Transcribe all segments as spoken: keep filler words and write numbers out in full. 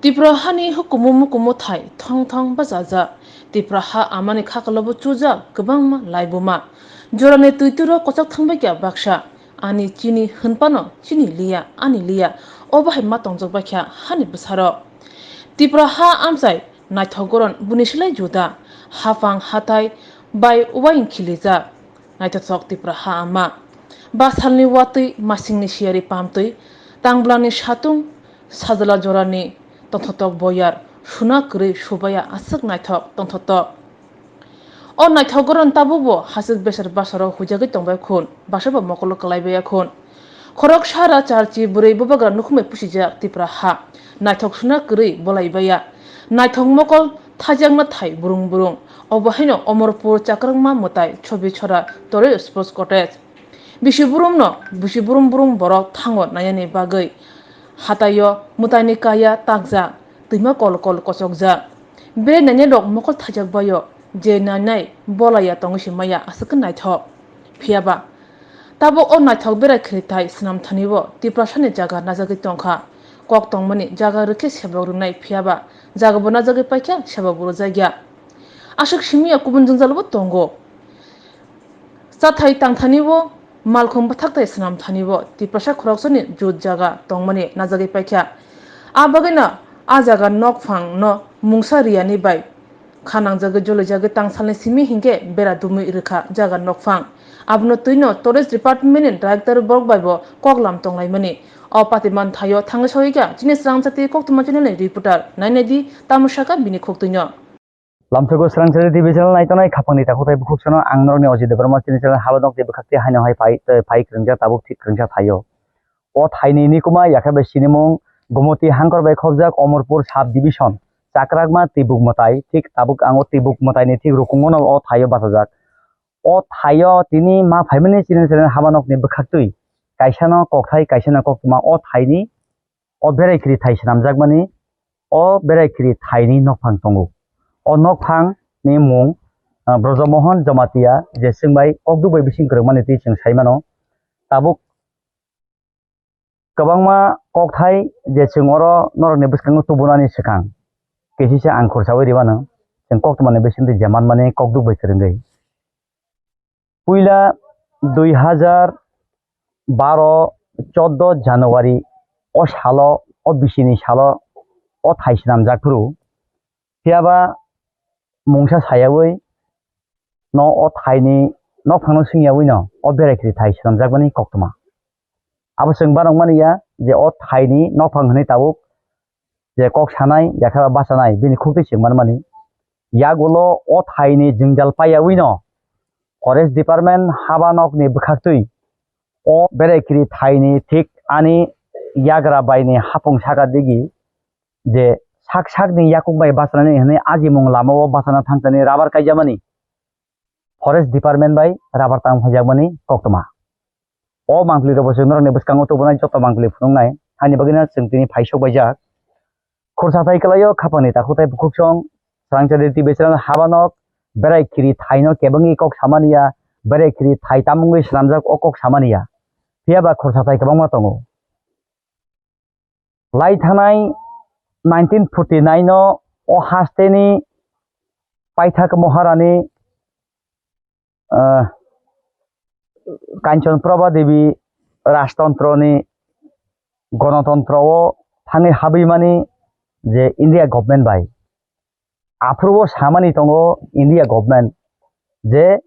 Tipra hani hukumu mukumu thai thong thong bachajak. Tipra ha amani khakalobo chujak kwbangma laibuma. Jorani twi turo kwchak thangbaikha baksa. Ani chini hwnphano chini liya, ani liya. Obo hai ma tongjak baikha hani bwsarok. Tipra ha amchai naithok goron buni silai juda. Haphang hathai bai uaing khilijak. Naithothok Tipra ha ama. Ba salni watwi masingni siyari pamtwi, tangblani satung sajla jorani tongthotok boyar, suna kwrwi subaya aswk naithok tongthotok. O naithok goron tabukbo hasik besar basaro huijagwi tongbai khun, basabo mokolo kwlaibaiya khun. Khorok sara charchi bwrwi bubagra nukhungbai pusijak Tipra ha. Naithok suna kwrwi bolaibaiya. Naithok mokol thajakna thai burung burung. Obo haino Omorpur Chakrakma mwtai Chobi Chora Toroi Sports Cottage. Bisi burumno, bisi burum burum borok thango nainani bagwi. Hataio mwtaini kaya takjak, twima kol kol kochokjak. Bere nainai rok mokol thajak baio, je nainai bolaiya tongwi se maya aswk khe naithok. Phiyaba, tabuk o naithok berai khiritai swnam thani o Tiprasani jaga najagwi tongkha. Kok tongmani jaga rwkhe sebok rwnai phiyaba, jagabo najagwi paikha sebokbo rwjakya. Aswk simiya kubun jwngjalobo tongo. Chathai tangthani o malkhung bwthaktai swnam thani o Tiprasa khoroksani jut jaga tongmani najagwi paikha. A bagwino a jaga nokphang no mungsa riyani bai kha nangjagwi jolijagwi tangsalni simi hinkhe bera dumwi rwkha jaga nokphang. Abono twino Tourist Department ni Director borok bai bo koklam tonglaimani. O patiman thaio thangwi sawikha chini Srangchati Koktwma channel ni reporter. Nainai di tamo sakha bini khuktwino. Lamsogo Srangchati T V channel naitonai khapangni takhuk tai bukhuksano ang norokni Ajit Debbarma chini channel Habanok ni bwkhakti haino hai phai, phai kwrwngjak tabuk thik kwrwngsa thaio. O thaini nikuma yakhe bai sinimung Gomoti hangkor bai khobjak Omorpur sub division Chakrakma Tibuk mwtai, thik tabuk ang o Tibuk mwtaini thik rukungo no o thaio bachajak. O thaio tini ma phaimani chini chini Habanokni bwkhaktwi kaisano kokthai kaisano koktwma o thaini o berai khiri thai swnamjakmani o berai khiri thaini nokphang tongo. O nokphang ni mung, ah, Brojomohon Jamatia je chwng bai kokduk bai bising kwrwngmani twi chwng sai mano. Tabuk kwbangma kokthai je chwng oro norokni bwskango tubunani swkang kisisa ang khursaui rimano, chwng koktwmani bisingtwi je manmani kokduk bai kwrwngwi. Puila dui hazar baro choddo January o salo, o bisini salo o thai swnamjak phuru, phiyaba mungsa sayaui no o thaini nokphangno swngyaui no o berai khiri thai swnamjakmani koktwma. Abo chwng banokmani ya je o thaini nokphang hwnwi tabuk je kok sanai yakhe ba bachanai bini khuktwi chwng manmani. Yagulo o thaini jwngjal paiyaui no Forest Department Habanokni bwkhaktwi o berai khiri thaini thik ani yagra baini hapung saka digi je sak sakni yakung bai bachanani hwnwi ajimung lamao bachana thangchani rubber kaijamani Forest Department bai rubber tang phaijakmani koktwma. O mangpili rok bo chwng norokni bwskango tubunai joto mangpili phunuknai, haini bagwino chwng tini phaisok baijak. Khursa thai kwlaio khapangni takhuk tai bukhuksong, Srangchati T V channel Habanok, berai khiri thaino kebengwi kok samani ya, berai khiri thai tamungwi swnamjak o kok samani ya. Phiyaba khursa thai kwbangma tongo. Lai thanai nineteen forty nine o, o hasteni paithak Moharani, ah, Kanchan Prabha Devi rajtantroni gonotontro o thangwi habwimani je India government bai. Aphuru o samani tongo India government je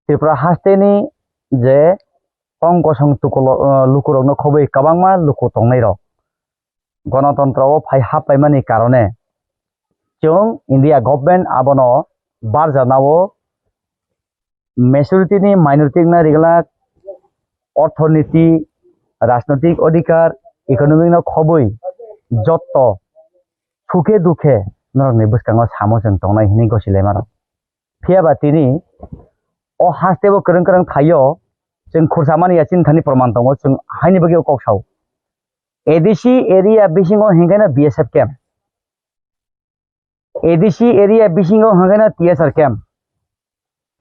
Tripura hasteni je kong kosong tukulo-, uh, lukurokno khobwi kwbangma luku tongnairok gonotontro o phai haplaimani karone chwng India government abono barjanao majority ni minority wngna riglak orthoniti, rajnotik odhikar, economic no khobwi jotto sukhe dukhe norokni bwskango samo chwng tongnai hwnwi gosi laimarok. Phiyaba tini o haste bo kwrwng kwrwng thaio, chwng khursa mani ya chini thani proman tongo, chwng haini bagwi o kok sao. A D C area bisingo hinkhe no B S F camp, A D C area bisingo hinkhe no T S R camp,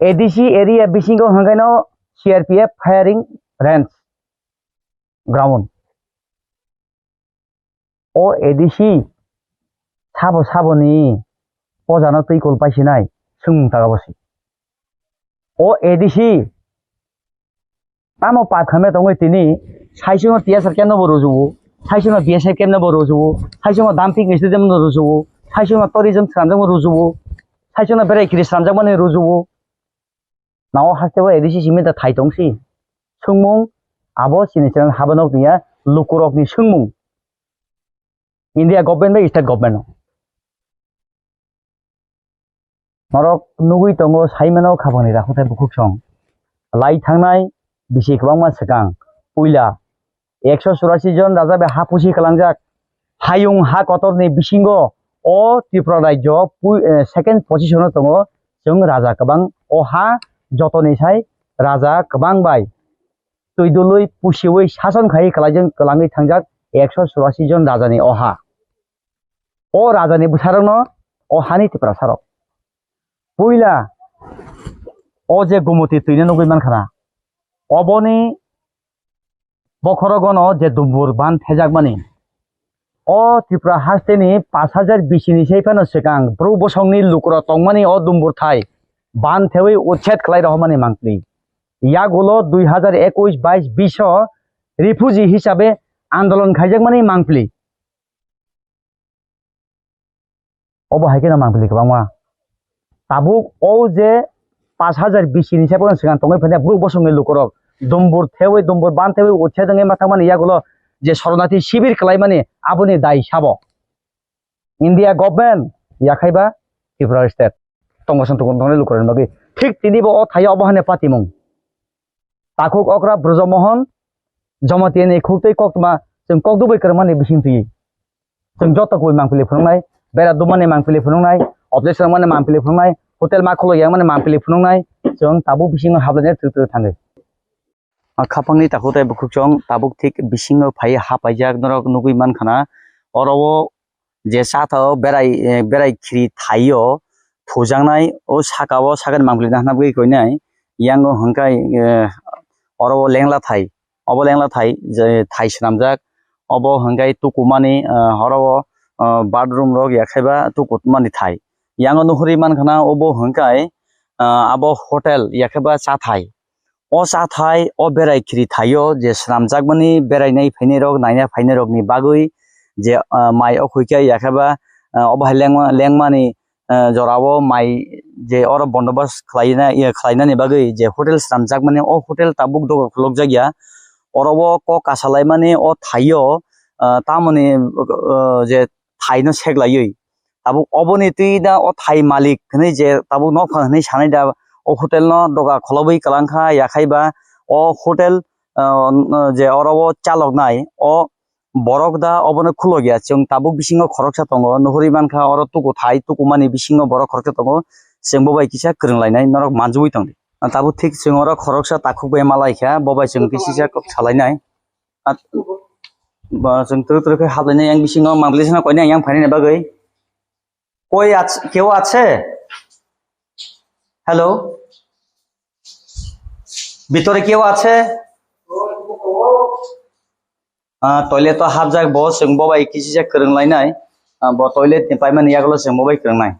A D C area bisingo hinkhe no C R P F firing range ground. O A D C sabo saboni pojano twi kol paisinai swngmung tagabo se. O A D C tamo pap khamya tongwi tini saichungno T S R camp no bo rujuo, saichungno B S F camp no bo rujuo, saichungno dumping stadium no rujuo, saichungno tourism swnamjakma rujuo, saichungno berai kiri swnamjakmani rujuo. Nao haste bo A D C simi da thai tong si. Swngmung abo chini channel haba nok niya lukurokni swngmung. India government bai state government no. Norok nugwi tongo saimano khapangni rakhutai bukhuk song. Lai thangnai bisi kwbangma swkang puila ekso churasi jon raja bai ha pusi kalangjak. Hayung ha kotorni bisingo o Tripura rajyo pui-, eh, second position o tongo. Chwng raja kwbang o ha jotoni sai raja kwbang bai twi dului pusiwi sason khai kwlaijak, kwlangwi thangjak ekso churasi jon rajani o ha. O rajani bwsarokno o hani Tiprasarok. Puila o je Gumoti twino nugwi mankha na, oboni bokhorogono je dumbur ban thejakmani. O Tripura hasteni pash hajar bisini sai phano swkang bru bosongni lukurok tongmani o dumbur thai ban thewi uchet khlai rohormani mangpli. Yagulo dui hajar ekush bais biso refugee hisabe andolon khaijakmani mangpli. Obo hai kheno mangpili kwbangma. Tabuk o je pash hajar bisini sai phano swkang tongwi phainai borok bosongni lukurok dumbur thewi, dumbur ban thewi, uchet wngwi ma thangmani yagulo je soronarthi sibir kwlaimani aboni dai sabo India government yakhaiba Tripura state tongosong tongwi tongnai lukurokni bagwi. Thik tinibo o thaio obo hai patimung. Takhuk okra Brojomohon Jamatia ni khuk tei koktma chwng kok dubui kwrwngmani bising twi. Chwng joto kubui mangpili phunuknai, bera dumani mangpili phunuknai, operation mani mangpili phunuknai, hotel ma khuluk yang mani mangpili phunuknai, chwng tabuk bisingo hablainai twrwk twrwk thangwi. A khapangni takhuk tei bukhuk chwng tabuk thik bisingo phai hapaijak norok nugwi mankha na. Oro o je cha tao berai, eh, berai khiri thaio thujaknai, o saka o sakani mangpili nahna bagwi koinai. Yango hwnkhe, eh, oro o lengla thai, obo lengla thai, je thai swnamjak, obo hwnkhe tukumani, eh, oro o, eh, bathroom rok yakhaiba tukumani thai. Yango nuhuri mankha na obo hwnkhe, eh, abo hotel yakhaiba cha thai. O cha thai, o berai khiri thaio je swnamjakmani berainai phainairok, naina phainairokni bagwi je, ah, mai o khuikhe yakheba, ah, obo hai lengma-, lengmani, ah, jorao mai je oro bondobas khlaina, iya khlainani bagwi je hotel swnamjakmani, o hotel tabuk doga khulukjakya. Oro o kok kasalaimani o thaio, ah, tamoni, ah, je thaino seklaiwi. Tabuk oboni twi da o thai malik hwnwi je tabuk nokphang hwnwi sanai da o hotel no doga kholobwi kwlang kha, yakhai ba o hotel, ah, je oro o chaloknai o borok da obono khulokya. Chwng tabuk bisingo khoroksa tongo, nuhuri mankha oro tuku thai tukumani bisingo borok khoroksa tongo, chwng bo bai kisa kwrwng lainai norok manjugwi tongdi. Tabuk thik chwng oro khoroksa takhuk bai malaikha, bo bai chwng kisisa kok salainai. At-, ba, chwng twrwk twrwk khe hablainai yang bisingo mangpili sana koinai yang phainani bagwi. Koi ach-, keu ache? Hello? Bitore keu ache? Ah, toilet o hapjak bo, chwng bo bai kisisa kwrwng lainai. Ah, bo toilet ni paimani yagulo chwng bo bai kwrwng nai.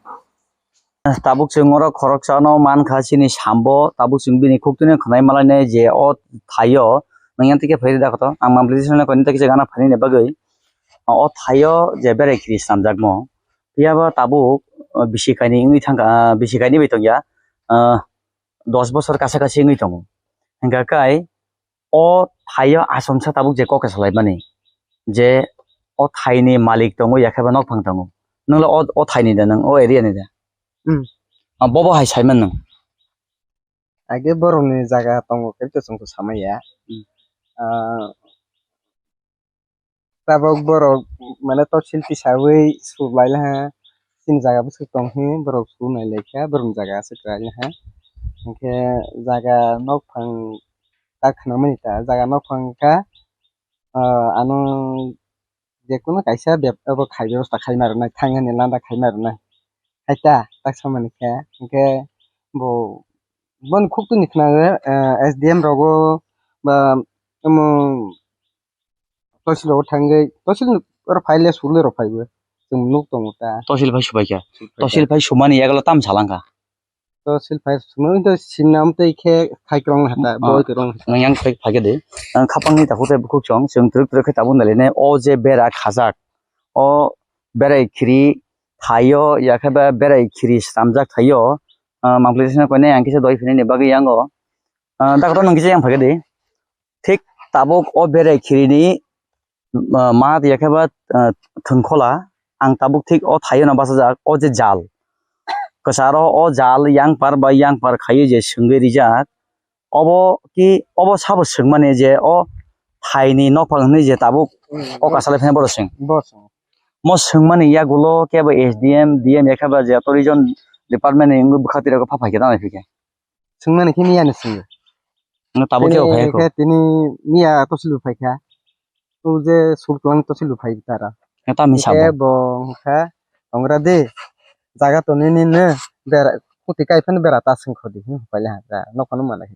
Tabuk chwng oro khoroksano mankha chini sambo, tabuk chwng bini khuktwino khwnai malainai je o thaio, nwng yang tike phaidi dakhoto, ang mangpili sano koinwi tei kisa gana phainani bagwi, o thaio je berai khiri swnamjakmo, phiyaba tabuk, o, bisi kainwi wngwi thangkha, ah, bisi kainwi bai tongya, ah, dos bosor kasa kasi wngwi tongo. Hwnkha kai, o thaio asomsa tabuk je kok salaimani, je o thaini malik tongo, yakheba nokphang tongo, nwngla o, o thaini da, nwng o area ni da? Hmm. Ah, bobo hai saiman nwng? Age borokni jaga tongo khe to chwngkhe samaya. Hmm. Ah, tabok borok mane toksil tisawi suklailakha, chini jaga bwswk tong hi borok sunailaikha, borokni jaga aswk kwlailakha. Hinkhe jaga nokphang ta khwnamani ta, jaga nokphang kha, ah, ano jekunu kaisa beb-, abo khai bebosta khaima rwnai, thang ani landa khaima rwnai. Hai ta, tak samani khe, hinkhe bo, boni khuktwini khwnao, ah, S D M rogo ba omo tosil rogo thangwi, tosil Oro phai le sule rok phai bo. Chwng nuk tongo ta. Tosil phai subai kha. Tosil phai sumani yagulo tam salangkha. Tosil phai sumani to simna amtwi khe khai kwrwng hata, boi kwrwng. Nang yang khai phai khe de. Ang khapangni takhuk tei bukhuk chwng, chwng twrwk twrwk khe tabuk nai le ne o je bera khajak. O berai khiri thaio, yakhe ba berai khiri slamjak thaio. Ah, mangpli sina koine ang kisa doi phini ni bagwi yango. Ah, dakto nang kisa yang phai khe de. Thik tabuk o berai khiri ni ah, mat yakhe ba, ah, thwngkhola, ang tabuk thik o thaio no bachajak, o je jal. Kwcharo o jal yang par bai yang par khaiwi je swngwi rijak, obo ki, obo sabo swngmani je o thaini nokphang hwnwi je tabuk o kasalai phano borok swng. Bo swng. Mo swngmani yagulo kebo S D M, D M yakhe ba je authority department ni wngwi bwkha twi rok pha phai khe tamo phikhe. Swngmani khe miya ni swngwi. Tabuk khe phai kho. Tini miya tosil bo phai kha. O je sul kwlang tosil bo phai tara. Tam hinwi sabo. Bo hwnkha tongra de jaga tonwi ni no bera kuti kai phano bera ta swng kho di hin paile ha nokha no manai.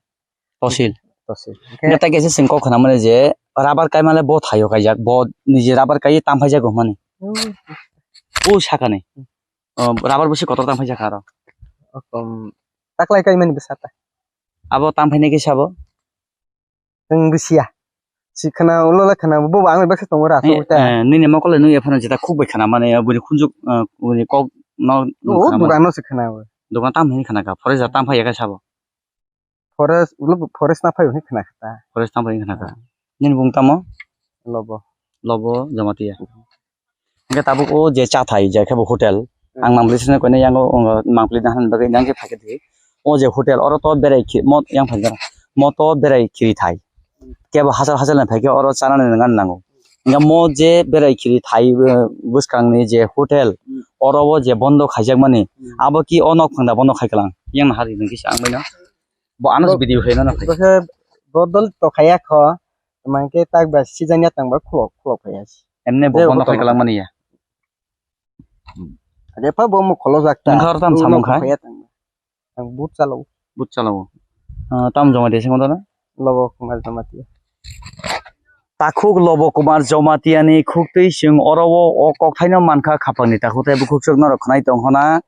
Tosil. Tosil. Neta kese sing kok khana mane je rubber kai male bo thaio kaijak bo nije rubber kai tam phai jago mani. O sakani. Rubber bo se kotor tam phai jakha aro. Taklai kai mani bwsa ta. Abo tam phainai khe sabo? Chwng bisiya. Si khna ulo le khna bo ang bai baksa tongo ra. Nini mokol le nung ephano jeta khuk bai khna mane bini khunjuk bini kok no. O dukan no se khna o. Dukan tam hini khna ka forest tam phai ya sabo. Forest ulo forest na phai hini khna ka. Forest tam phai khna ka. Nini bung tamo? Lobo. Lobo Jamatia. Hingke tabuk o je cha thai je khe bo hotel. Ang mangpli sene koine yango mangpli na han bagwi nang khe phai khe thik. O je hotel oro to berai khe mo yang phai mo to berai khiri thai. Kebo hachal hachal ni phai khe oro chana ni nang nango. Hingke mo je berai khiri thai bwskang ni je hotel oro o je bondo khaijak mani abo ki o nok phang da bondo khai klang yang hari nang kisa ang bai no. Bo ano video khe no phai. Bodol to khaya kho. Mangke tak ba season ya tang ba khulok khulok phai ya. Emne bo bondo khai klang mani ya. Ade pa bo mo kholo jak ta. Nang khar tam samung kha. Ang but chalo. But chalo. Tam joma de sing na. Lobo Kumar Jamatia. Takhuk Lobo Kumar Jamatia ni khuktwi sing oro o, o kokthaino mankha khapangni takhuk tei bukhuk chwk norok khnai tong hona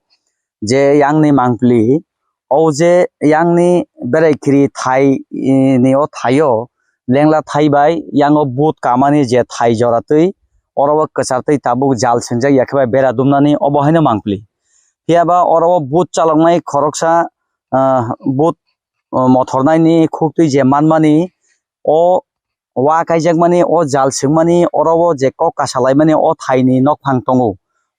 je yang ni mangpli. O je yang ni berai khiri thai ni o thaio lengla thai bai yang o but kamani je thai jora twi oro o kwchar twi tabuk jal swngjak ya khe bai bera dumnani obo haino mangpli. Phiya ba oro o but chaloknai khoroksa but mothornai ni khuktwi je manmani o wa kaijakmani, o jal swngmani, oro o je kok kasalaimani, o thaini nokphang tongo.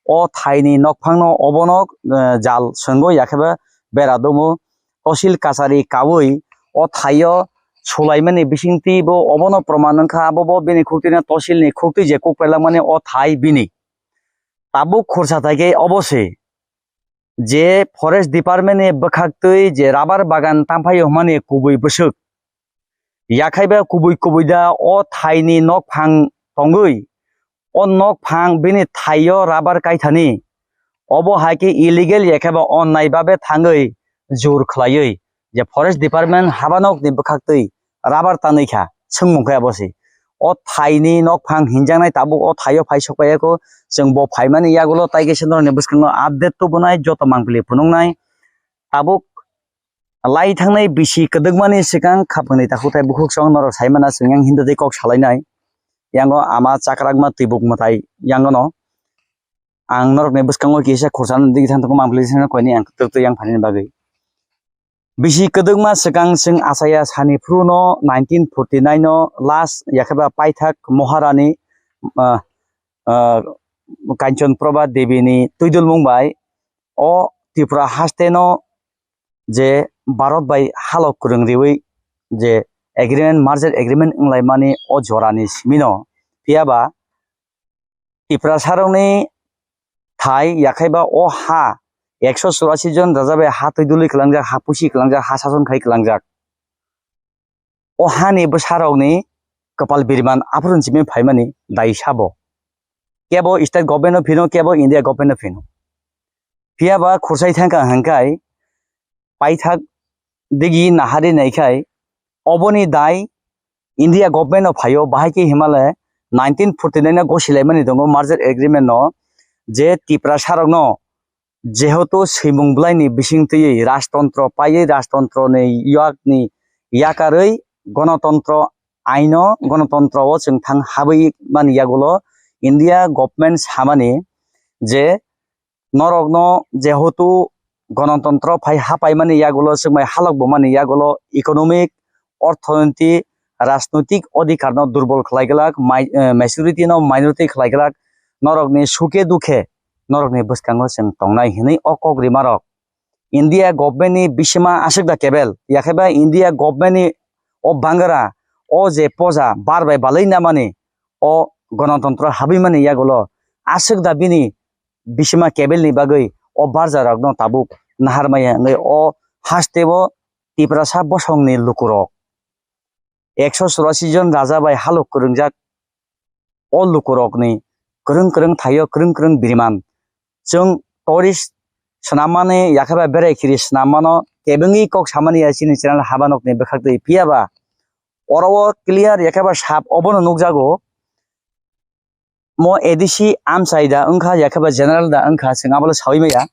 O thaini nokphangno obono, eh, jal swngo, yakhe ba bera domo. Tosil kachari kaui o thaio sulaimani bisingtwi bo obono proman wngkha, abo bo bini khuktwino tosilni khuktwi je kuk pelakmani o thai bini. Tabuk khursa thai khe obo se. Je forest department ni bwkhaktwi je rubber bagan tamphaio hwnmani kubui bwswk. Yakhaiba kubui kubui da o thaini nokphang tongwi, o nokphang bini thaio rubber kaithani. Obo hai khe illegal yakhaiba onnai babe thangwi jur khlaiwi je forest department habanokni bwkhaktwi rubber tanwi kha, swngmung khe abo se. O thaini nokphang hinjaknai tabuk o thaio phai sok paiya kho, chwng bo phaimani yagulo tai khe se norokni bwskango update tubunai, joto mangpili phunuknai. Tabuk lai thangnai bisi kwdwkmani swkang khapangni takhuk tai bukhuk song norok saimana chwng yang hindu tei kok salainai. Yango ama chakrakma twibuk mwtai yangono. Ang norokni bwskango kisa khursa nw digi thang tongo, mangpili sano koini ang kwtwk twi yang phanini bagwi. Bisi kwdwkma swkang chwng achaiya sani phuru no nineteen forty nine no last yakheba paithak Moharani, ah, ah, Kanchan Prabha Devi ni twidulmung bai o Tripura haste no je Bharat bai halok kwrwng riwi je agreement, merger agreement wnglaimani o jorani simi no. Phiya ba Tiprasarokni thai yakhaiba o ha ekso churasi jon raja bai ha twi dului kwlangjak, ha pusi kwlangjak, ha sason khai kwlangjak. O hani bwsarokni kwpal biriman aphuru simi phaimani dai sabo. Kebo state government no phino, kebo India government no phino. Phiya ba khursai thangkha hwnkhai paithak digi nahari naikhai oboni dai India government no phaio, bahai khe himale nineteen forty nine o gosi laimani tongo merger agreement no, je Tiprasa rokno jehetu swimung bwlaini bising twiwi rajtontro paiwi rajtontro ni yakni yakarwi gonotontro aino gonotontro o chwng thang habwi mani yagulo India government samani je norokno jehetu gonotontro phai hapaimani yagulo chwngbai halok bumani yagulo economic, orthonoiti, rajnoitik odhikar no durbol khlai glak, mai-, eh, majority no minority khlai glak, norokni suke dukhe norokni bwskango chwng tongnai hinwi o kok rimarok India government ni bisima aswk da kebel, yakheba India government ni o bangra o je poja bar bai balwi namani o gonotontro habwi mani yagulo aswk da bini bisima kebel ni bagwi o barja rokno tabuk nahar maya wngwi o haste o Tiprasa bosong ni lukurok ekso churasi jon raja bai halok kwrwngjak. O lukurokni kwrwng kwrwng thaio kwrwng kwrwng biriman. Chwng tourist swnammani yakheba berai khiri swnammano kebengwi kok samani ya chini channel habanokni bwkhaktwi. Phiyaba oro o clear yakheba sap obono nukjago. Mo A D C amchai da wngkha yakheba general da wngkha chwng abole sawi maya.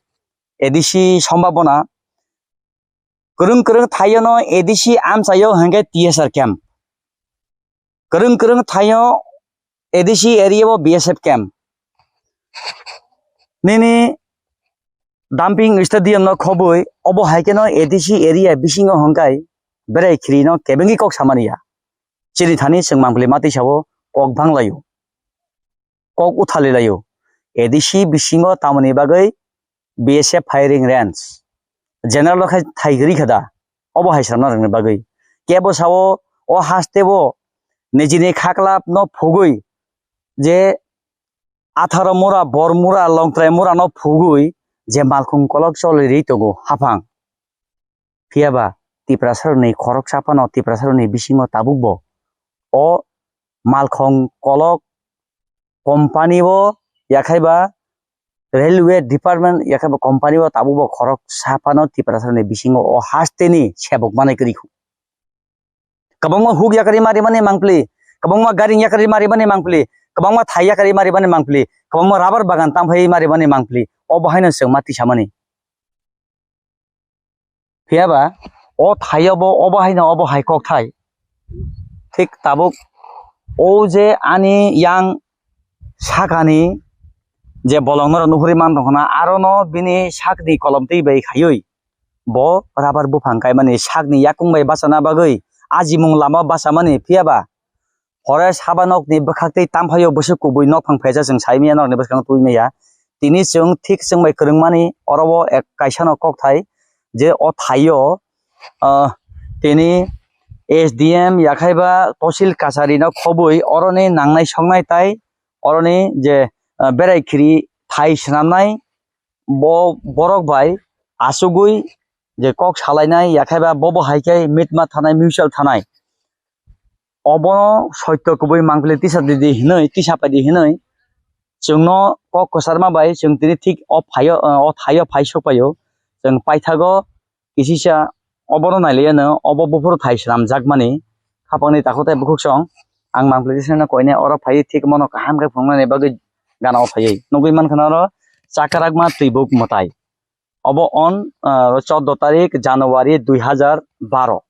A D C sombabona kwrwng kwrwng thaiono A D C amchaio hwnkhe T S R camp. Kwrwng kwrwng thaio A D C area o B S F camp. Nini dumping stadium no khobwi obo hai kheno A D C area bisingo hwnkhai berai khiri no kebengwi kok samani ya. Chini thani chwng mangpili matwi sabo kok banglaio. Kok uthali laio. A D C bisingo tamoni bagwi B S F firing range. General no khai thai gri khada. Obo hai swnamna rwngni bagwi. Kebo sao o haste bo nijini khaklap no phugwi je atharo mura, bor mura, longtrai mura no phugwi je malkhung kolok choli ri tongo haphang. Phiyaba Tiprasarokni khoroksa phano Tiprasarokni bisingo tabukbo o malkhung kolok company o yakhaiba railway department yakhaiba company o tabukbo khoroksa phano Tiprasarokni bisingo o hasteni sebok manai kwrwi khu. Kwbangma huk yakarwi marimani mangpili, kwbangma garing yakarwi marimani mangpili, kwbangma thai yakarwi marimani mangpili, kwbangma rubber bagan tamphaiwi marimani mangpili, obo haino chwng ma tisamani. Phiyaba o thaio bo obo haino obo hai kok thai. Thik tabuk o je ani yang sakani je bolong norok nuhuri man tongkhna, arono bini sakni kolom twi bai khaiwi bo rubber buphang kaimani sakni yakung bai bachana bagwi ajimung lama bachamani. Phiyaba forest habanokni bwkhaktwi tamphaio bwswk kubui nokphang phaijak chwng saimanya norokni bwskango twi maya. Tini chwng thik chwng bai kwrwngmani oro o ek kaisano kokthai je o thaio, ah, tini S D M yakhaiba tosil kachari no khobwi oroni nangnai songnai tai oroni je, ah, berai khiri thai swnamnai bo borok bai achugwi je kok salainai yakhaiba bobo hai khe mitma thanai mutual thanai. Obono soito kubui mangpili tisa didi hinwi, tisa paidi hinwi chwngno kok kwcharma bai chwng tini thik o phaio, o thaio phai sokpaio. Chwng paithago kisisa obono nailaiya no, obo buphuru thai swnamjakmani khapangni takhuk tei bukhuk song. Ang mangpili tisano koine oro phaiwi thik mono kaham khe phunuknani bagwi gana o phaiwi nugwi mankha oro Chakrakma Twibuk mwtai. Obo on, ah, chordo tarik January dui hajar baro.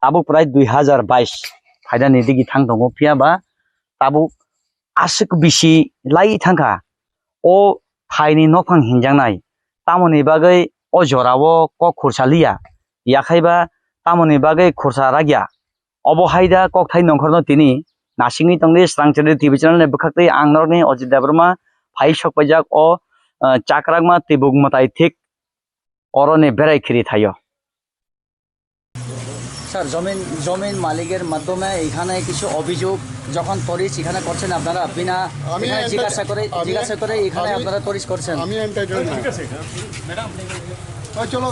Tabuk prai dui hajar bais phainani digi thang tongo, phiyaba tabuk aswk bisi lai thangkha. O thaini nophang hinjaknai, tamoni bagwi o jorao kok khursa liya, yakhaiba tamoni bagwi khursa rakya. Obo hai da kokthai nongkhorno tini nasingwi tongdi Srangchari T V channel ni bwkhaktwi ang norokni Ajit Debbarma phai sokpaijak o, ah, Chakrakma Twibuk mwtai thik oroni berai khiri thaio. Sir, জমিন, জমিন মালিকের মাধ্যমে এখানে কিছু অভিযোগ যখন তরিস এখানে করছেন আপনারা, বিনা আমি এখানে enter-, জিজ্ঞাসা করে, আমি, জিজ্ঞাসা করে এখানে আমি, আপনারা তরিস করছেন। আমি entitled না। ঠিক আছে, ম্যাডাম। ওই চলো।